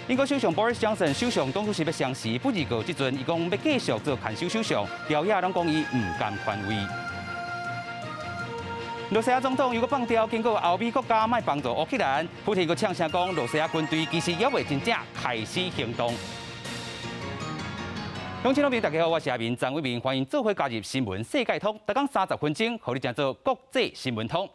英國首相 Boris Johnson 首相當初是欲相辭，不過這陣伊講欲繼續做看守首相，朝野攏講伊毋甘權位。露西亞總統又閣放調，警告歐美國家莫幫助烏克蘭。普廷閣嗆聲講，露西亞軍隊其實猶未真正開始行動。鄉親老朋友，大家好，我是阿明張偉明，歡迎做伙加入新聞世界通，逐工30分鐘，予你成做國際新聞通。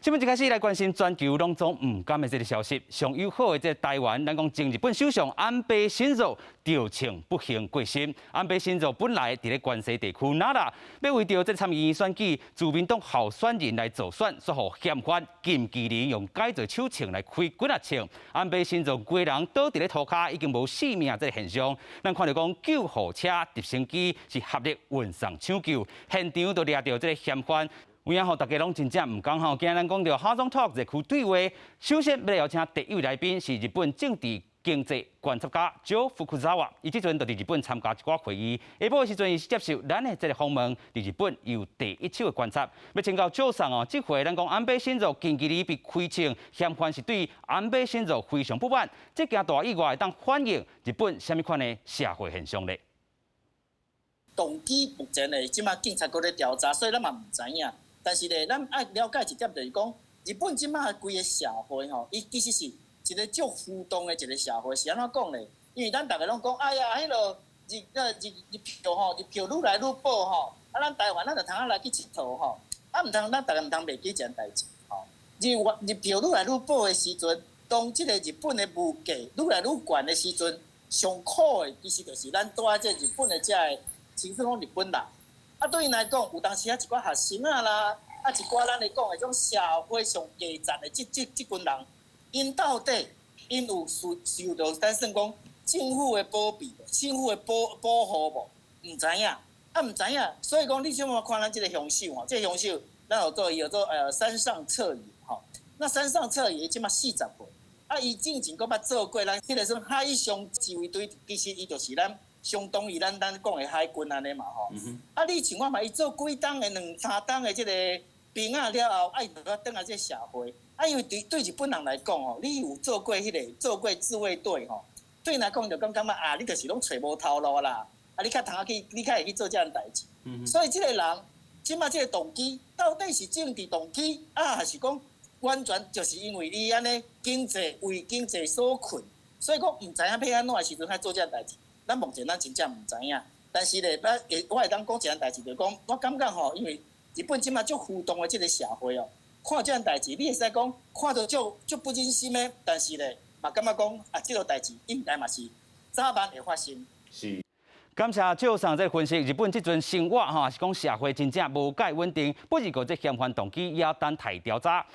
新聞一開始來關心全球攏總毋甘的這个消息，上友好的這个台灣，咱講前日本首相安倍晉三著槍不幸過身。安倍晉三本來佇咧關西地區奈良，欲為著這參議院選舉自民黨候選人來助選，煞予嫌犯近距離用改造手槍來開幾仔槍。安倍晉三規人倒佇咧塗跤，已經無性命這个現象。咱看著講救護車、直升機是合力運送搶救，現場就掠著這个嫌犯。有影予大家攏真正毋甘吼，今仔咱講著哈中 talk 熱區對話，首先欲來邀請第一位來賓是日本政治經濟觀察家 Joe Fukuzawa，伊這陣就佇日本參加一寡會議，下晡的時陣伊是接受咱的這个訪問，佇日本有第一手的觀察。欲請教 Joe 桑哦，這回咱講安倍晉三近距離被開槍，嫌犯是對安倍晉三非常不滿，這件大意外會當反映日本啥物款的社會現象咧？動機目前呢，這馬警察閣咧調查，所以咱嘛毋知影。但是咧，咱愛了解一點，就是講日本這馬規个社會吼，伊其實是一個足浮動的一個社會，是按怎講咧？因為咱逐家攏講，哎呀，彼落日日日票吼，日票愈來愈薄吼，啊，咱台灣咱就通仔來去𨑨迌吼，啊，毋通咱逐家毋通袂記一件代誌吼。日日票愈來愈薄的時陣，當這个日本的物價愈來愈懸的時陣，上苦的其實就是咱住佇這日本的這个，親像講日本人。啊，對𪜶來講，有當時啊一寡學生仔啦，啊一寡咱咧講的種社會上低層的這群人，𪜶到底𪜶有受著咱算講政府的保庇，政府的保護無？毋知影，啊毋知影，所以講你這馬看咱這个兇手吼，這个兇手，咱號做伊叫做山上徹也吼。那山上徹也這馬40歲，啊伊進前閣捌做過咱彼个算海上自衛隊，其實伊就是咱相當於咱講的海軍按呢嘛吼。啊，你像看覓，伊做幾冬的兩三冬的這个兵仔了後，啊伊就閣轉來這社會。啊，因為對日本人來講吼，你有做過彼个做過自衛隊吼，對𪜶來講就感覺啊，你就是攏揣無頭路啦。啊，你較通仔去，你較會去做這項代誌。所以這个人，這馬這个動機到底是政治動機，啊，還是講完全就是因為伊按呢經濟為經濟所困，所以講毋知影欲按怎的時陣來做這項代誌。咱目前咱真正毋知影，但是咧，咱會我會當講一項代誌，就是講我感覺吼，因為日本這馬足浮動的這个社會哦，看這項代誌，你會使講看著足足不忍心的，但是咧，嘛感覺講啊，這個代誌應該嘛是早晚會發生。是。感謝趙桑這分析，日本這陣生活吼，是講社會真正無蓋穩定，不過這嫌犯動機也等待調查。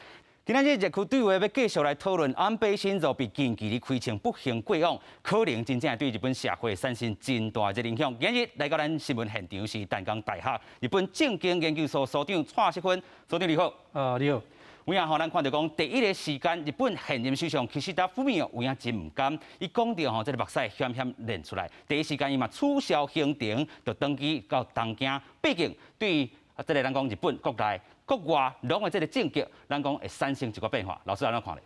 今仔日熱區對話欲繼續來討論安倍晉三被近距離開槍不幸過往，可能真正對日本社會產生真大的影響。今日來到咱新聞現場是淡江大學日本政經研究所所長蔡錫芬，所長你好。啊，你好。有影吼，咱看著講第一个時間，日本現任首相岸田文雄有影真毋甘，伊講著吼，這个目屎險險練出來。第一時間伊嘛取消行程，就轉去到東京。畢竟對啊，這个咱講日本國內、國外攏的這个政局，咱講會產生一個變化。老師按怎看咧？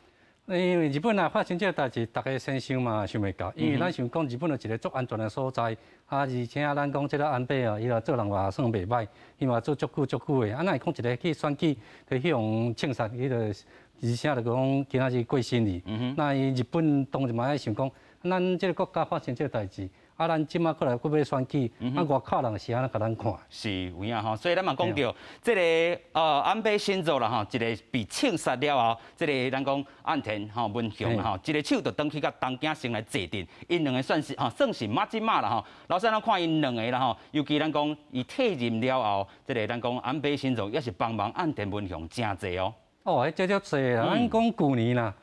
因為日本啊發生這個代誌，大家先想嘛想袂到，因為咱想講日本是一個足安全的所在，啊，而且咱講這个安倍啊，伊若做人嘛算袂䆀，伊嘛做足久足久的，啊，哪會講一个去選舉，去予槍殺，彼个，而且就講今仔日過身去。那伊日本當然嘛愛想講，咱這个國家發生這个代誌。啊，咱這馬過來閣欲選舉，啊，外口人是按怎共咱看？是有影吼，所以咱嘛講著，這个安倍晉三啦吼，一个被槍殺了後，這个咱講岸田吼文雄吼，一个手就轉去共東京城來坐鎮，𪜶兩个算是吼算是麻吉仔啦吼。老師咱看𪜶兩个啦吼，尤其咱講伊退任了後，這个咱講安倍晉三也是幫忙岸田文雄誠濟哦。哦，彼這足濟啦，咱講舊年啦，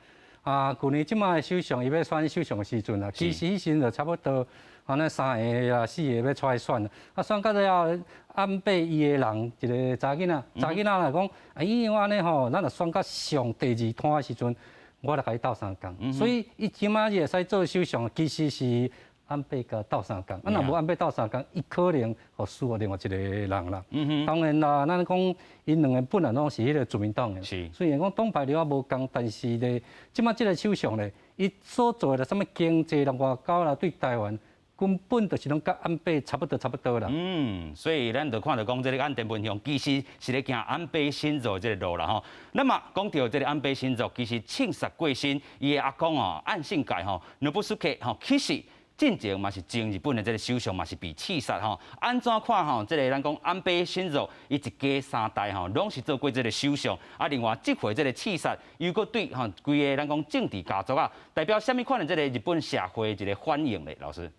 啊，舊年這馬的首相伊欲選首相的時陣啦，其實彼時陣就差不多。按呢三个啊四个欲出來選，啊選到了後，安倍伊的人一个查某囡仔，查某囡仔來講，啊伊按呢吼，咱若選到上第二攤的時陣，我來共伊鬥相共。所以伊這馬伊會使做首相，其實是安倍共鬥相共。啊，若無安倍鬥相共，伊可能予輸予另外一个人啦。當然啦，咱講𪜶兩个本來攏是彼个自民黨的，雖然講黨派了無仝，但是咧，這馬這个首相咧，伊所做的啥物經濟啦、外交啦，對台灣根本就是攏佮安倍差不多差不多啦。嗯，所以咱就看著講，這个岸田文雄其實是咧行安倍晋三這个路啦吼。那麼講著這个安倍晋三，其實槍殺過身，伊的阿公哦，岸信介吼，ノブスケ吼，其實進前嘛是前日本的這个首相嘛是被刺殺吼。按怎看吼？這个咱講安倍晋三，伊一家三代吼，攏是做過這个首相。啊，另外這回這个刺殺，又閣對吼規个咱講政治家族啊，代表啥物款的這个日本社會一个反應咧？老師。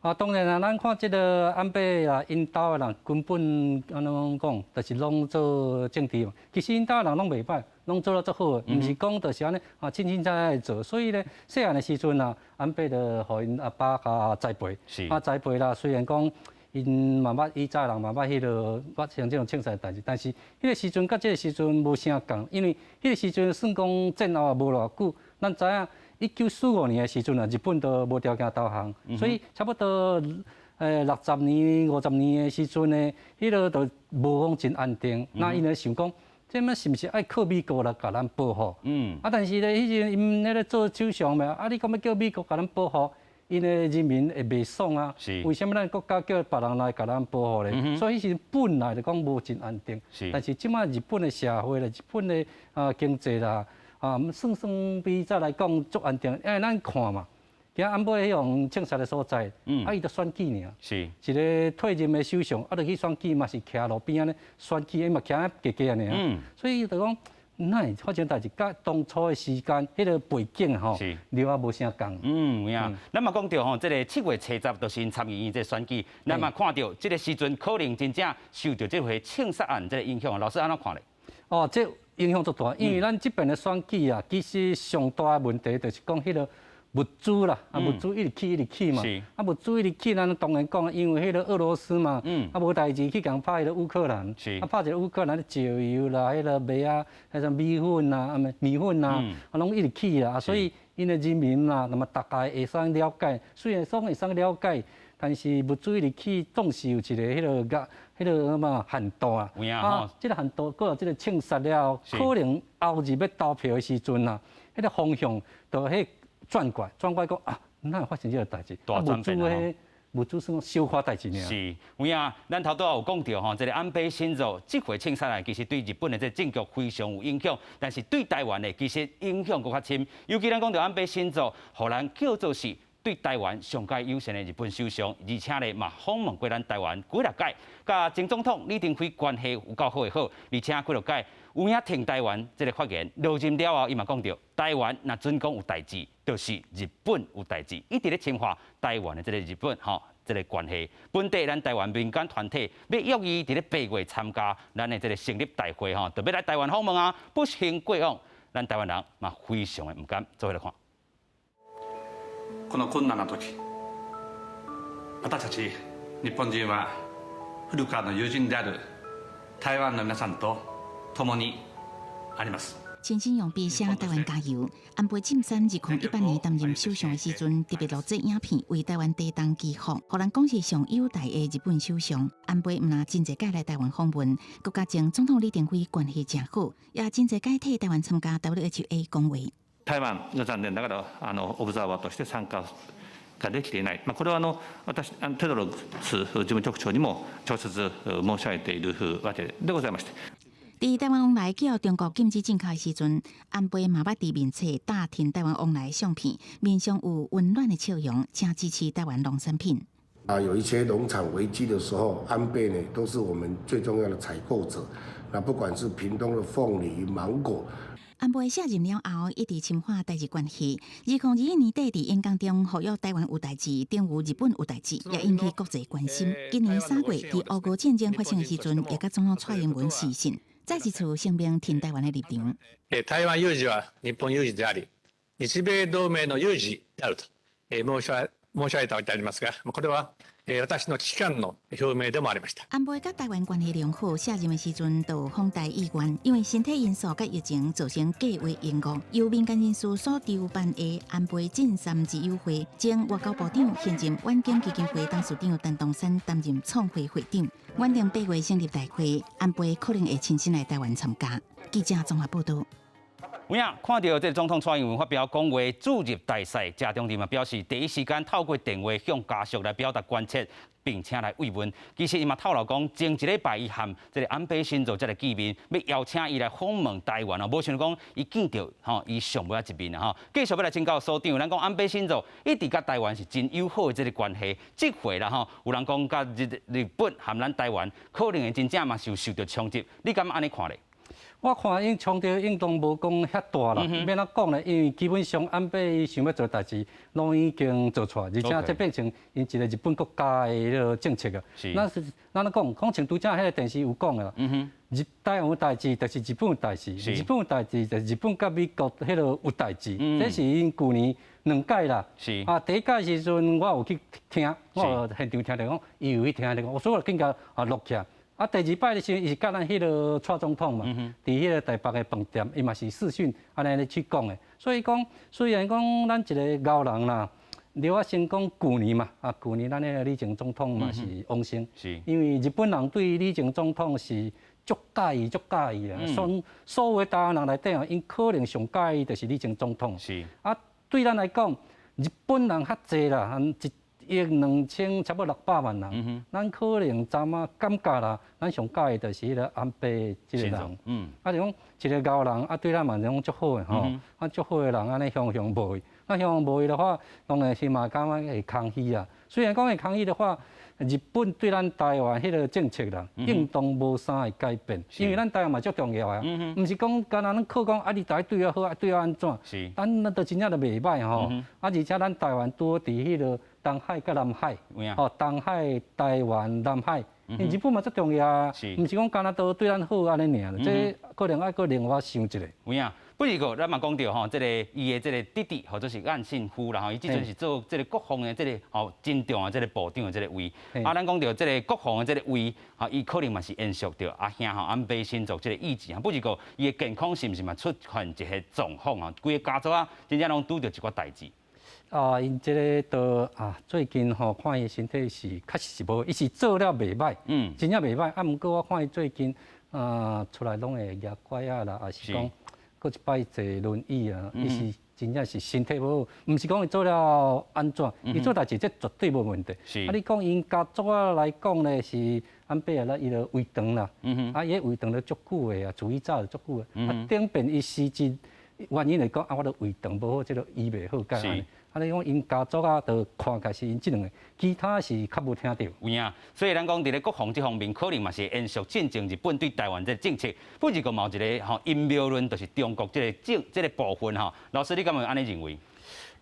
啊，當然啦，咱看這个安倍啊，𪜶兜的人根本按怎講，就是攏做政治嘛。其實𪜶兜的人攏袂歹，攏做得足好的，毋是講就是按呢啊，凊凊彩彩做。所以咧，細漢的時陣啊，安倍就予𪜶阿爸共栽培，啊栽培啦。雖然講𪜶嘛捌以早人嘛捌彼落發生這種槍殺代誌，但是彼个時陣佮這个時陣無啥仝，因為彼个時陣算講戰後也無偌久，咱知影。1945年的時陣啊，日本都無條件投降，所以差不多60年、50年的時陣呢，彼个就無講真安定。那𪜶咧想講，這物是毋是愛靠美國來共咱保護？啊，但是咧，彼陣𪜶咧咧做首相嘛，啊，你講欲叫美國共咱保護，𪜶的人民會袂爽啊？為啥物咱國家叫別人來共咱保護咧？所以彼時本來就講無真安定。但是這擺日本的社會啦，日本的啊經濟啦。啊，算算比早來講足安定，因為咱看嘛，今安倍彼予槍殺的所在，啊，伊就選舉爾，一个退任的首相，啊，就去選舉嘛是徛路邊按呢選舉，伊嘛徛啊低低按呢，所以就講，哪會發生代誌，佮當初的時間，彼个背景吼，了也無啥仝。嗯，有影。咱嘛講著吼，這个7月70就是𪜶參議院這个選舉，咱嘛看著這个時陣可能真正受著這回槍殺案這个影響，老師按怎看咧？哦，這影響足大，因為咱這邊的選舉啊，其實上大的問題就是講彼个物資啦，啊物資一直起一直起嘛，啊物資一直起，咱當然講，因為彼个俄羅斯嘛，啊無代誌去共拍彼个烏克蘭，啊拍一个烏克蘭的石油啦，彼个麥仔，彼種米粉啊，啊毋麵粉啊，啊攏一直起啦，所以𪜶的人民啦，那麼大家會使了解，雖然說會使了解，但是物資一直起，總是有一個彼个壓。彼个什麼限度啊？啊，這个限度，閣有這个槍殺了後，可能後日欲投票的時陣啊，彼个方向就彼轉過來，轉過來講啊，哪會發生這个代誌？啊，物資彼物資算小可代誌爾。是，有影，咱頭拄仔有講著吼，這个安倍晉三這回槍殺案，其實對日本的這个政局非常有影響，但是對台灣的其實影響閣較深。尤其咱講著安倍晉三，予咱叫做是對台灣上蓋友善的日本首相，而且咧嘛訪問過咱台灣幾若擺，佮前總統李登輝關係有夠好的好，而且幾若擺有影挺台灣這个發言，落任了後，伊嘛講著台灣若準講有代誌，就是日本有代誌，一直咧深化台灣的這个日本吼這个關係。本地咱台灣民間團體欲約伊佇咧8月參加咱的這个成立大會吼，就欲來台灣訪問啊，不幸過往，咱台灣人嘛非常的毋甘，做伙來看。この困難な時、私たち日本人は古くからの友人である台灣の皆さんと共にあります。親身用筆寫台灣加油。安倍晉三2018年擔任首相的時陣，特別錄製影片為台灣地動祈福，予人講是上優待的日本首相。安倍毋但真濟擺來台灣訪問，閣佮前總統李登輝關係誠好，也真濟擺替台灣參加 WHO 公會。台灣が残念ながらオブザーバーとして参加ができていない。まあこれは私テドロス事務局長にも直接申し上げているわけでございまして。佇台灣往來去予中國禁止進口的時陣，安倍嘛捌佇面冊打挺台灣往來的相片，面上有溫暖的笑容，誠支持台灣農產品。啊，有一些農產危機的時候，安倍呢都是我們最重要的採購者。那不管是屏東的鳳梨、芒果。安倍卸任了後，一直深化台日關係。2021年底佇演講中，呼籲台灣有代誌，等於日本有代誌，也引起國際關心。今年3月，佇烏俄戰爭發生的時陣，也佮總統蔡英文視訊，再一次聲明挺台灣的立場。台灣有事は日本有事であり、日米同盟の有事であると申し上げたわけでありますが、これは私の危機感の表明でもありました。安倍佮台灣關係良好，卸任的時陣就訪台意願，因為身體因素佮疫情造成計劃延誤。由民間人士所籌辦的安倍晉三之友會，前外交部長、現任遠景基金會董事長陳東山擔任創會會長。原定8月成立大會，安倍可能會親身來台灣參加。記者綜合報道。有影看著這个總統蔡英文發表講話，駐日大使謝長廷嘛表示，第一時間透過電話向家屬來表達關切，並且來慰問。其實伊嘛透露講，前一禮拜伊和這个安倍晉三才來見面，欲邀請伊來訪問台灣哦。無想講伊見著吼，伊上尾仔一面啊吼。繼續欲來請教所長，咱講安倍晉三一直佮台灣是真友好的這个關係，這回啦吼，有人講佮日日本和咱台灣可能會真正嘛是有受著衝擊，你敢按呢看咧？我看𪜶衝擊應當無講遐大啦，欲按怎講咧？因為基本上安倍伊想欲做代誌，攏已經做出來，而且這變成𪜶一个日本國家的彼个政策啊。咱是咱咧講，講像拄才彼个電視有講的啦。日台灣有代誌，就是日本有代誌；日本有代誌，就是日本佮美國彼个有代誌。這是𪜶舊年兩屆啦。啊，第一屆時陣我有去聽，我有現場聽著講，伊有去聽著講，所以我緊共啊錄起來。啊，第二擺的時陣，伊是佮咱彼个蔡總統嘛，佇彼个台北的飯店，伊嘛是視訊按呢咧去講的。所以講，雖然講咱一个牛人啦，著我先講舊年嘛，啊，舊年咱彼个李前總統嘛是往生，因為日本人對李前總統是足佮意、足佮意啦。所所有的台灣人內底哦，𪜶可能上佮意就是李前總統。啊，對咱來講，日本人較濟啦，1億2千差不多600萬人，咱可能昨仔感覺啦，咱上佮意就是彼个安倍這个人，啊就講一个𠢕人，啊對咱嘛攏足好的吼，啊足好的人按呢雄雄無去，那雄雄無去的話，當然是嘛感覺會空虛啊。雖然講會空虛的話，日本對咱台灣彼个政策啦，應當無啥會改變，因為咱台灣嘛足重要啊，毋是講干焦咱靠講啊，你台對我好啊，對我按怎？咱咱都真正都袂䆀吼，啊而且咱台灣拄好佇彼个東海佮南海，吼東海、台灣、南海，日本嘛足重要啊，毋是講干焦都對咱好按呢爾，這可能愛閣另外想一下。有影，不過咱嘛講著吼，這个伊的這个弟弟或者是岸信夫啦吼，伊這陣是做這个國防的這个吼真重要這个部長的這个位。啊，咱講著這个國防的這个位，吼伊可能嘛是延續著阿兄吼安倍晉三這个意志啊。不過伊的健康是毋是嘛出現一个狀況啊？規个家族啊，真正攏拄著一寡代誌。啊，𪜶這个都啊，最近吼看伊身體是確實是無，伊是做了袂䆀，真正袂䆀。啊，毋過我看伊最近啊出來攏會舉拐仔啦，抑是講閣一擺坐輪椅啊，伊是真正是身體無好，毋是講伊做了按怎，伊做代誌這絕對無問題。啊，你講𪜶家族仔來講咧，是安倍啊，咱伊就遺傳啦，啊，伊遺傳了足久的啊，自以早就足久的。啊，頂邊伊實質原因來講，啊，我著胃腸無好，這个醫袂好，解按呢。啊，你講𪜶家族啊，就看起來是𪜶這兩个，其他是較無聽著。有影，所以咱講佇咧國防這方面，可能嘛是延續進前日本對台灣這個政策。不過嘛有一个吼陰謀論，就是中國這个政這个部分吼。老師，你敢有按呢認為？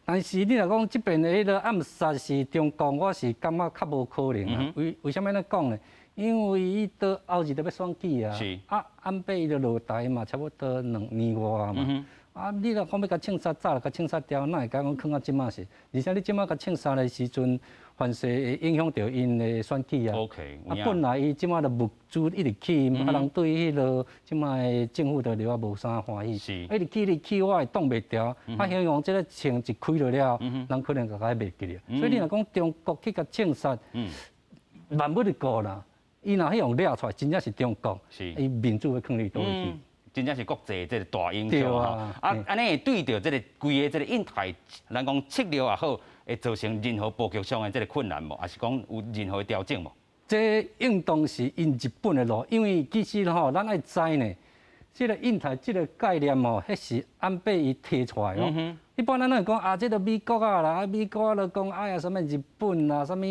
但是你若講這邊的彼个暗殺是中共，我是感覺較無可能啊。為為啥物按呢講呢？因為伊到後日就欲選舉啊，啊安倍伊就落台嘛，差不多兩年外嘛。啊！你若講欲共槍殺，早就共槍殺掉，哪會敢講囥到這馬時？而且你這馬共槍殺的時陣，凡勢會影響著𪜶的選舉啊。 啊，本來伊這馬就物資一直去，啊人對彼个這馬的政府就了無啥歡喜。一直去一直去，我會擋袂牢。啊，形容這个槍一開落了，人可能就共袂記咧。所以你若講中國去共槍殺，萬不得過啦。伊若彼樣掠出來，真正是中國，伊面子欲囥佇佗位去？真正是國際這个大影響吼，啊，按呢會對著這个規个這个印太，咱講策略也好，會造成任何布局上的這个困難無？抑是講有任何的調整無？這應當是𪜶日本的路，因為其實吼，咱愛知呢，這个印太這个概念吼，彼是安倍伊提出來哦。一般咱攏會講啊，這个美國啊啦，啊美國啊，就講哎呀，啥物日本啊，啥物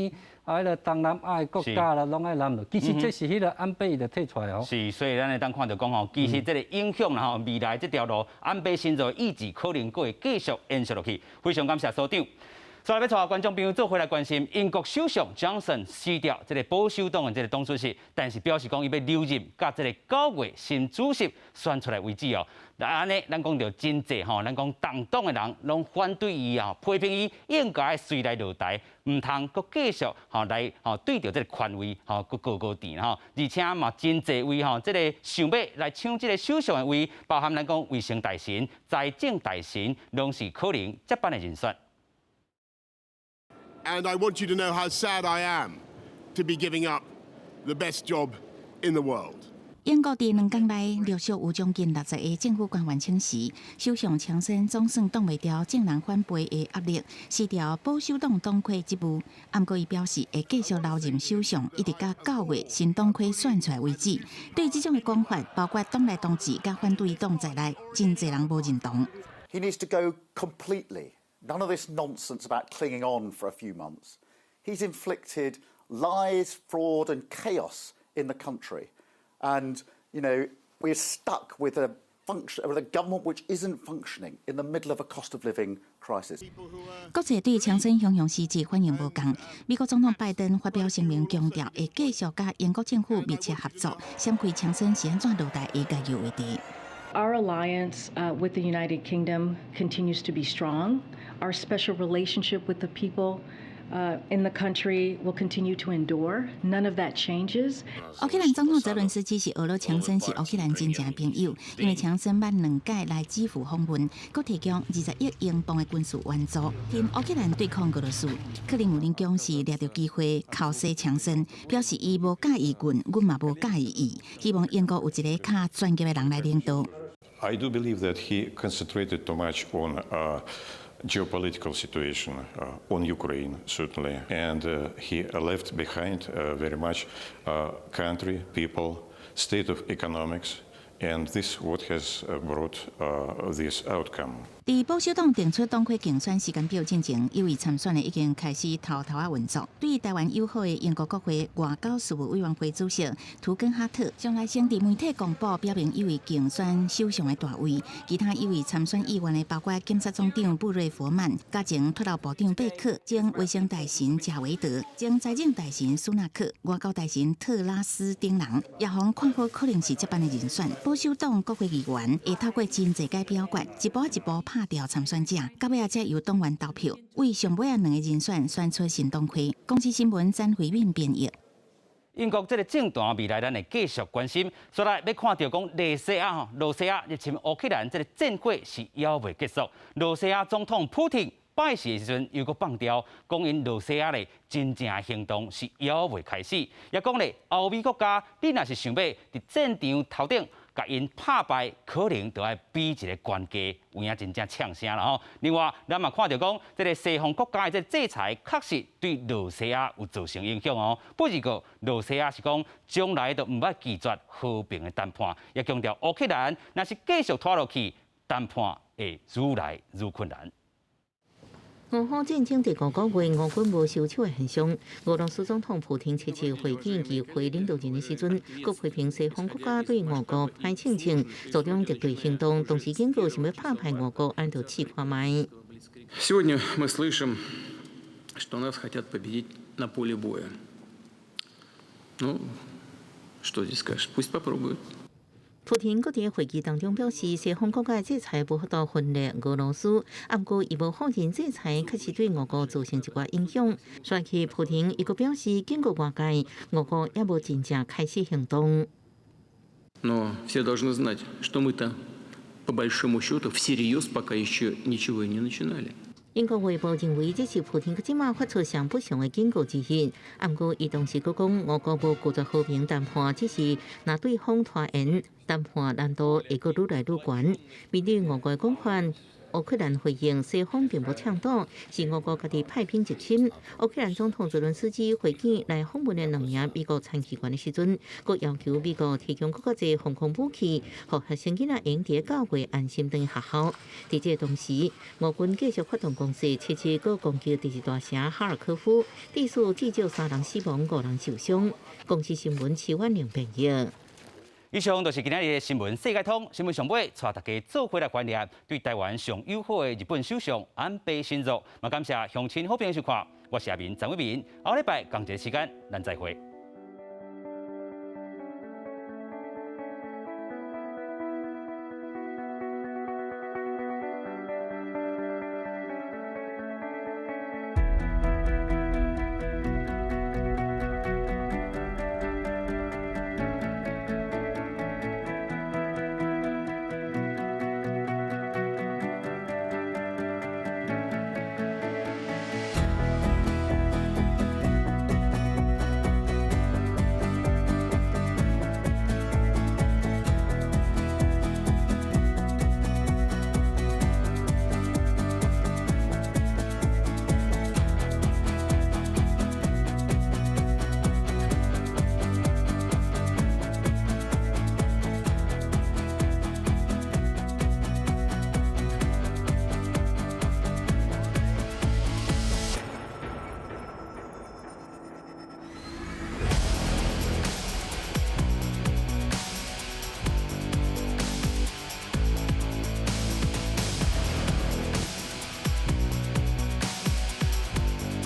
啊，彼个東南亞的國家啦，攏愛攬落。其實這是彼个安倍伊就提出來哦。是，所以咱會當看著講吼，其實這个影響啦吼，未來這條路安倍晉三意志可能閣會繼續延續落去。非常感謝所長。所以欲帶觀眾朋友做伙來關心，英國首相 Johnson 辭掉這个保守黨的這个黨主席，但是表示講伊欲留任，佮這个9月新主席選出來為止哦。那按呢，咱講著真濟吼，咱講同黨的人攏反對伊啊，批評伊應該隨來落台，毋通閣繼續吼來吼對著這个權位吼閣高高佇吼，而且嘛真濟位吼，這个想欲來搶這个首相的位，包含咱講衛生大臣、財政大臣，攏是可能接班的人選。 And I want you to know how sad I am to be giving up the best job in the world. 英國佇兩工內陸續有將近60個政府官員請辭，首相強生總算擋袂牢眾人反背的壓力，辭掉保守黨黨魁職務。毋過伊表示會繼續留任首相，一直到9月新黨魁選出來為止。對這種的講法，包括黨內同志佮反對黨在內，真濟人無認同。 He needs to go completely. None of this nonsense about clinging on for a few months. He's inflicted lies, fraud and chaos in the country. And we're stuck with a government which isn't functioning in the middle of a cost of living crisis. 國際對強生雄雄辭職反應無仝。美國總統拜登發表聲明，強調會繼續佮英國政府密切合作，閃開強生是按怎落台的研究話題。 Our alliance with the United Kingdom continues to be strong. Our special relationship with the people in the country will continue to endure. None of that changes. 烏克蘭總統澤倫斯基是呵咾強生是烏克蘭真正的朋友，因為強生捌兩擺來基輔訪問，閣提供20億英鎊的軍事援助，替烏克蘭對抗俄羅斯。克里姆林宮是掠著機會剾洗強生，表示伊無佮意阮，阮嘛無佮意伊，希望英國有一個較專業的人來領導。 I do believe that he concentrated too much on geopolitical situation, on Ukraine, certainly, and he left behind very much country, people, state of economics, and this what has brought this outcome. 佇保守黨定出黨魁競選時間表進前，有意參選的已經開始偷偷仔運作。對台灣友好的英國國會外交事務委員會主席圖根哈特，將來先佇媒體公布表明有意競選首相的大位。其他有意參選議員的包括檢察總長布瑞佛曼、佮前脫歐部長貝克、前衛生大臣賈維德、前財政大臣蘇納克、外交大臣特拉斯等人，也予人看好可能是接班的人選。保守黨國會議員會透過真濟個表決，一步一步拍掉參選者，到尾仔才由黨員投票，為上尾仔兩个人選選出新黨魁。公視新聞詹惠敏編譯。英國這个政壇未來，咱會繼續關心。煞來欲看著講，羅西亞吼，羅西亞入侵烏克蘭這个戰火是猶未結束。羅西亞總統普廷拜四的時陣又閣放調，講𪜶羅西亞的真正行動是猶未開始，也講咧歐美國家，你若是想欲佇戰場頭頂共𪜶拍敗，可能就愛比一个懸價，有影真正嗆聲啦吼。另外，咱嘛看著講，這个西方國家的這个制裁確實對羅西亞有造成影響哦。不過，羅西亞是講將來都毋捌拒絕和平的談判，也強調烏克蘭若是繼續拖落去，談判會愈來愈困難。俄烏戰爭第五個月，俄軍無收手的現象。俄羅斯總統普廷七日會見議會領導人的時陣，閣批評西方國家對俄國歹政策，主張敵對行動，同時警告想欲拍敗俄國，按著試看覓。 Сегодня мы слышим, что нас хотят победить на поле боя. Ну, что здесь скажешь? Пусть попробуют. 普廷閣佇會議當中表示，西方國家制裁無法度分裂俄羅斯，毋過伊無否認制裁確實對俄國造成一寡影響。所以，普廷伊閣表示，警告外界，俄國猶無真正開始行動。 Но все должны знать, что мы-то, по большому счету, всерьез пока еще ничего и не начинали. 英國衛報認為，這是普廷這馬發出上不祥的警告之一。毋過，伊同時閣講，俄國無拒絕和平談判，只是若對方拖延談判難度會閣愈來愈懸。面對俄國的講法，烏克蘭回應西方並無搶奪，是俄國家己派兵入侵。烏克蘭總統澤倫斯基會見來訪問的兩名美國參議員的時陣，閣要求美國提供閣較濟防空武器，予學生囡仔會佇9月安心轉學校。佇這個同時，俄軍繼續發動攻勢，七日閣攻擊第二大城哈爾科夫，至少至少三人死亡，五人受傷。公視新聞徐婉玲編譯。以上就是今仔日的新聞世界通新聞上尾，帶大家做伙來懷念對台灣上友好的日本首相安倍晉三。嘛感謝鄉親好朋友收看，我是阿明張偉明，後禮拜仝一个時間，咱再會。